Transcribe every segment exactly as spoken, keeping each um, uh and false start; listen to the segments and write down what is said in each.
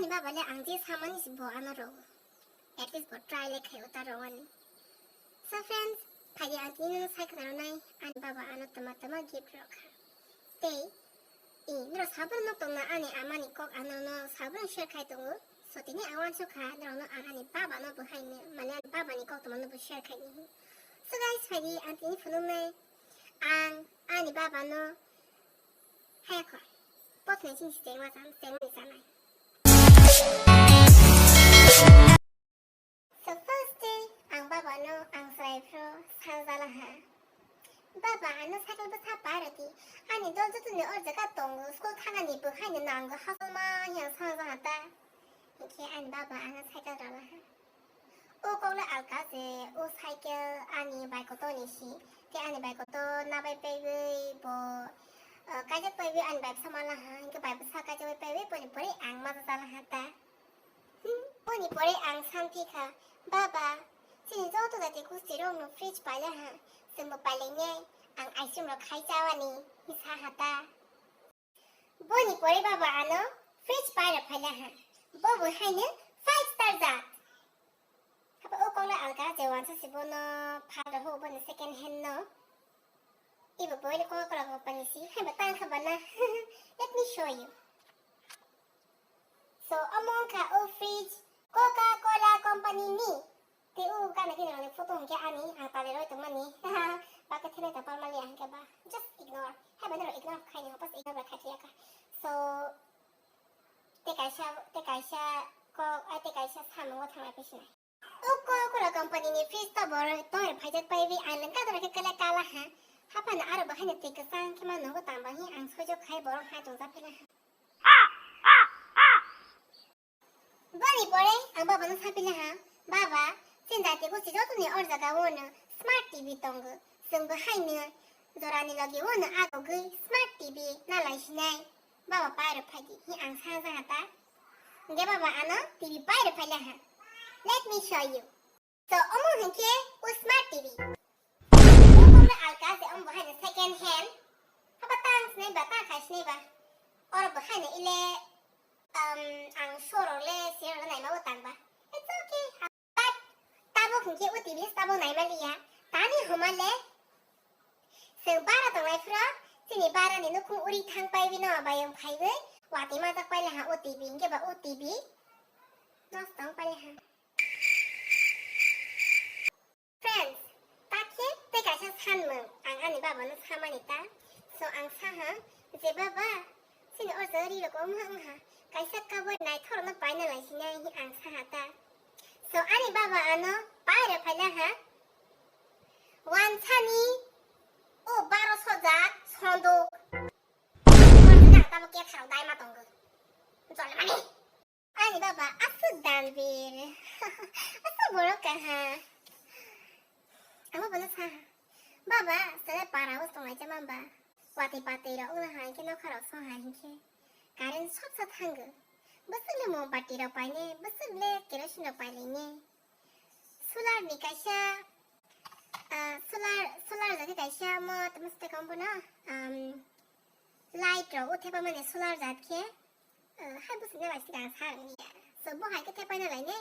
Ani baba le ang je samani se bo ano rw. At least bo try le khai o ta rw ani. So friends, phaidi ang tini no sai khna rwnai ani baba ano tama tama gift rw kha. Tei i nrw sabra no tongna ani amani kok ano no sabra share khai tongo. So tini ang wansuk kha nrw no ang ani baba no bo hai no mane ani baba ni kok tama no bo share khai ni. So guys, phaidi ang tini phunuk nai ang ani baba no hai kho. Pot nai sing sing wa sam sing ni sanai. So first day, ang baba no ang srai phro sangjala ha. Baba, ano cycle bwsa pai rwdi. Ani dol joto ni or jaga tongo, school thangani bwkhai no nango, hasalma yang sangja ha ta. Hinkhe ani baba ano cycle rwla ha. O kok le alka je, o cycle ani bai koto ni si. Te ani bai koto nabai paiwi bo, uh, kaijak paiwi ani bai bwsa mala ha. Hinkhe bai bwsa kaijak paiwi boni pore ang maja jala ha ta. Hmm, boni pore ang santi kha, "Baba, chini joto jati gusti rok no fridge paila ha, chwngbo pailainai, ang ice cream rok khai chawani," hwnwi sa ha ta. Boni pore baba ano fridge pai rok phaila ha, bo bo haino five star jat. Haba o kokla alka je wansa si bono phan rok ho bono second hand no. Ibo boile Coca-Cola company si, haiba tang kha bana. Let me show you. So, omo wngkha o fridge Coca-Cola company ni. Tei o gana gini rokni photo hwnkhe ani, ang talwi roi tongmani. Bakhe thene ta palmali ang khe ba. Just ignore. Hai bani rok ignore khai ni, pas ignore ba khai ya kha. So, tei kaisa, tei kaisa kok, ah, tei kaisa samungo thanglai phi sinai. O Coca-Cola company ni fridge to borok tongwi phaijak paiwi ang lengka dora khe kele kala ha. Haphano aro bo haino twi kwchang khe ma nogo tamba hi ang sojok khai borok hai tongja phela ha. Boni pore ang baba no saphila ha, "Baba, chini jati gosti jotoni or jaga o no smart T V tongo, chwng bo haino jorani logi o no agogwi smart T V nalai sinai." Baba, pai rw phaidi, hi ang sa ja ta. Hingke baba ano T V pai rw phaila ha. Let me show you. So, omo hingke o smart T V. O kok na alka se omo bo haino second hand. Haba tang sinai ba, tang khai sinai ba. Oro bo haino ile, um, ang showroom le sir naima bo tang ba. It's okay. But tabuk hingke o T V tabuk naima liya. Tani homa le. Chwng bara tongnai phuru, chini bara ni nukhung uri thang pai bino bayung phaiwi, watwi majak pai laha o T V, hingke ba o T V nosto wng pai laha. Friends, takhe tei kaisa sanmung ang ani baba no samani ta. So ang saha je, "Baba, chini o jaga ri rok wngha wngha, kaisa kaboi naithok rok no paina lai sinai," hinwi ang saha ta. So ani baba ano pai rw phaila ha. Wansani o baro sojak sonduk. Wansani ang tamo ketharo dai ma tongo. Jolmani. Ani baba aswk dalbir. Aswk borok kaha. Amo bono sa. Baba, sale para o songai jama ba. Watwi patwi rok wngna hai khe nokha rok song hai hinkhe. Current sop sa thango. Bwswk le mombati rok paine, bwswk le kerosene rok pailaine. Solar ni kaisa, ah, solar, solar jati kaisa mo tamo site kong bono, um, light rok o thepa mani solar jat khe, ah, hai bwswk nalai sika ang sa rwngya. So bo hai khe thepai nalai ne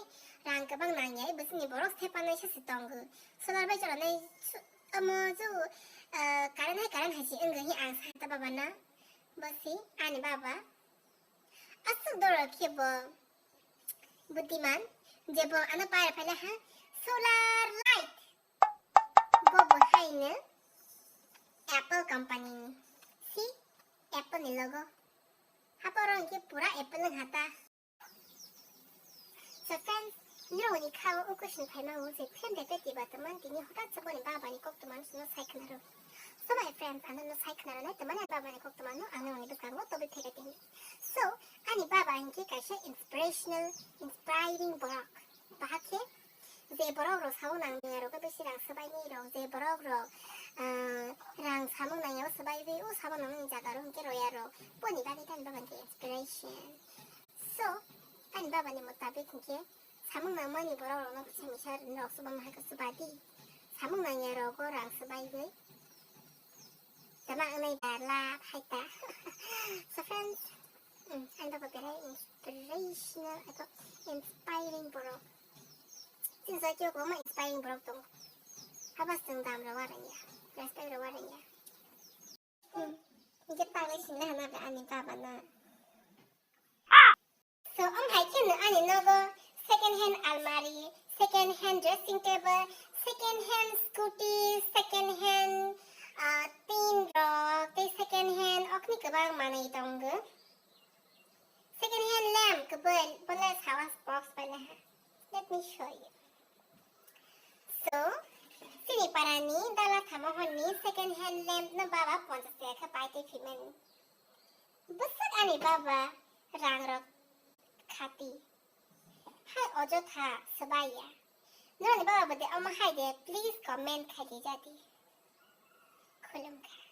rang kwbang nangya, bwswk ni borok thepa nai sa se tongo. Solar bai chwla nai su-, omo ju, ah, current hai current hai se wngwi hi ang sa ta baba no. Bo si ani baba. Aswk doro khe bo buddhiman je bo ano pai rw phaila ha solar light. Bo bo haino Apple company ni. Si Apple ni logo. Haporo hwnkhe pura Apple wng ha ta. So friends, nirok ni kha o question phaima o je phrem de peti ba tongmani tini hwtak se boni baba ni kok tongmani sino sai khna rw. So my friends, ano no sai khna rwnai tongmani baba ni kok tongmani ano ani bwskango tobwi phaikha tini. So ani baba hinkhe kaisa inspirational, inspiring borok. Bahakhe je borok rok samung nangya rok besi rang swbaini rok, je borok rok, ah, rang samung nangya o swbaiwi o samung nangni jaga rok hinkhe roya rok. Boni bagwi tani baba hinkhe inspiration. So ani baba ni mutabik hinkhe samung nangmani borok rokno kisa misa rok swbangma hai khe swbadi. Samung nangya rogo rang swbaiwi. Tama wngnai da la phaita. So friends, mm, ani baba belai inspiration. Motivational abo inspiring borok. Chini jatio kwbangma inspiring borok tongo. Haba chwng dam rw uarwngya, respect rw uarwngya. Hmm. Hingke tangwi singla hana be ani baba na. So, om hai khe no ani nogo second hand almari, second hand dressing table, second hand scooty, second hand, ah, tin rok, tei second hand okni kwbang manwi tongo. Second hand lamp kwbwi, bole sawas box bai le ha. Let me show you. So, chini parani dala thamohorni second hand lamp no baba ponchas taka khe pai tei phimani. Bwswk ani baba rang rok khati. Hai ojotha swbaiya. Noroni baba bwde omo hai de, please comment khai di jadi. Khulumkha.